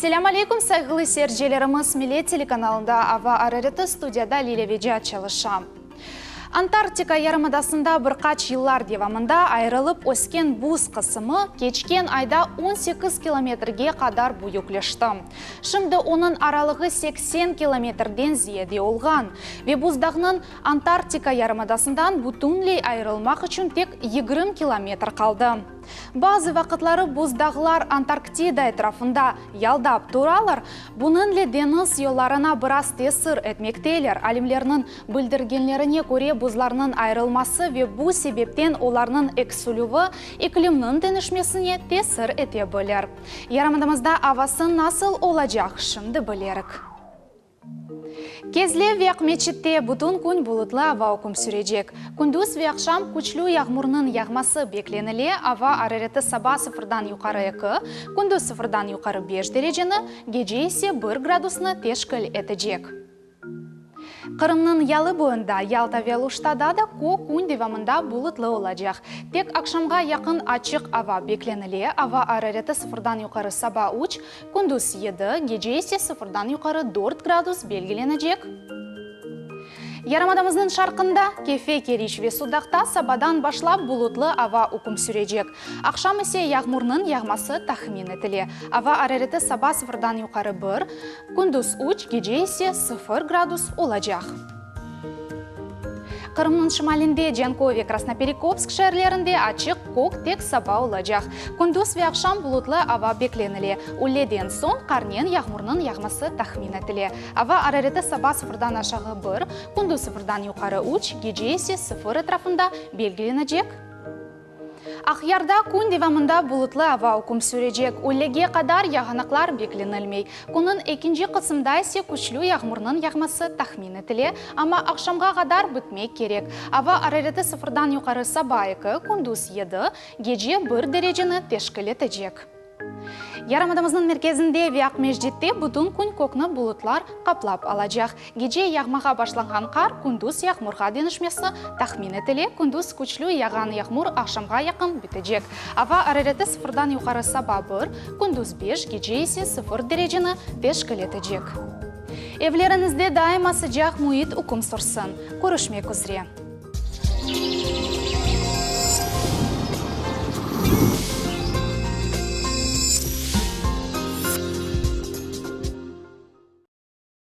Selâm aleyküm, sayğılı seyircilerimiz! Millet telekanalında Ava arareti, studiyada Lilâ Vecat çalışa. Antarktika yarımadasında bir qaç yıllar devamında ayırılıp ösken buz qısımı keçken ayda 18 kilometrge qadar büyükleşti. Şimdi onıñ aralığı 80 kilometrden ziyade olğan ve buzdağnıñ Antarktika yarımadasından bütünley ayırılmaq içün tek 20 kilometr qaldı. Bazı vaqıtları buzdağlar Antarktida etrafında yaldap turalar, bunıñle deñiz yollarına biraz tesir etmekteler. Alimlerniñ bildirgenlerine köre, buzlarnıñ ayırılması ve bu sebepten olarnıñ eksilüvi iklimniñ deñişmesine tesir ete bilir. Yarımadamızda avası nasıl olacaq, şimdi bilerik. Kezlev ve Aqmeçitte bütün kün bulutlı ava üküm sürecek. Kündüz ve aqşam küçlü yağmurnıñ yağması beklenile, ava arareti saba sıfırdan yuqarı eki, kündüz sıfırdan yuqarı beş dereceni, gece ise bir gradusnı teşkil etecek. Qırımnıñ yalı boyunda, Yalta ve Aluştada da kök kün devamında bulutlı olacaq. Tek aqşamğa yaqın açıq ava beklenile, ava arareti sıfırdan yuqarı saba üç, Kündüz yedi, gece ise sıfırdan yuqarı dört gradus belgilenecek. Yarımadamıznıñ şarqında, Kefe, Keriç ve Sudaqta sabadan başlap bulutlı ava üküm sürecek. Aqşam ise yağmurnıñ yağması tahmin etile. Ava arareti saba sıfırdan yuqarı bir, kündüz üç, gece ise sıfır gradus olacaq. Qırımnıñ şimalinde, Canköy ve Krasnoperekopsk şeerlerinde açıq kök tek saba olacaq. Kündüz ve aqşam bulutlı ava beklenile. Üyleden soñ qarnen yağmurnıñ yağması tahmin etile. Ava arareti saba sıfırdan aşağı bir, kündüz sıfırdan yuqarı üç, gece ise sıfır etrafında belgilenecek. Aqyarda kün devamında bulutlı ava üküm sürecek, üylege qadar yağanaqlar beklenilmey. Künniñ ekinci qısımda ise küçlü yağmurnıñ yağması tahmin etile, amma aqşamğa qadar bitmek kerek. Ava arareti sıfırdan yuqarı saba eki, kündüz yedi, gece bir dereceni teşkil etecek. Yarımadamıznıñ merkezinde ve Aqmescitte bütün kün kökni bulutlar qaplap alacaq. Gece yağmağa başlanğan qar kündüz yağmurğa deñişmesi tahmin etile, kündüz küçlü yağğan yağmur aqşamğa yaqın bitecek. Ava arareti sıfırdan yuqarı saba bir, kündüz beş, gece ise sıfır dereceni teşkil etecek. Evleriñizde daima sıcaq müit üküm sürsün. Körüşmek üzre.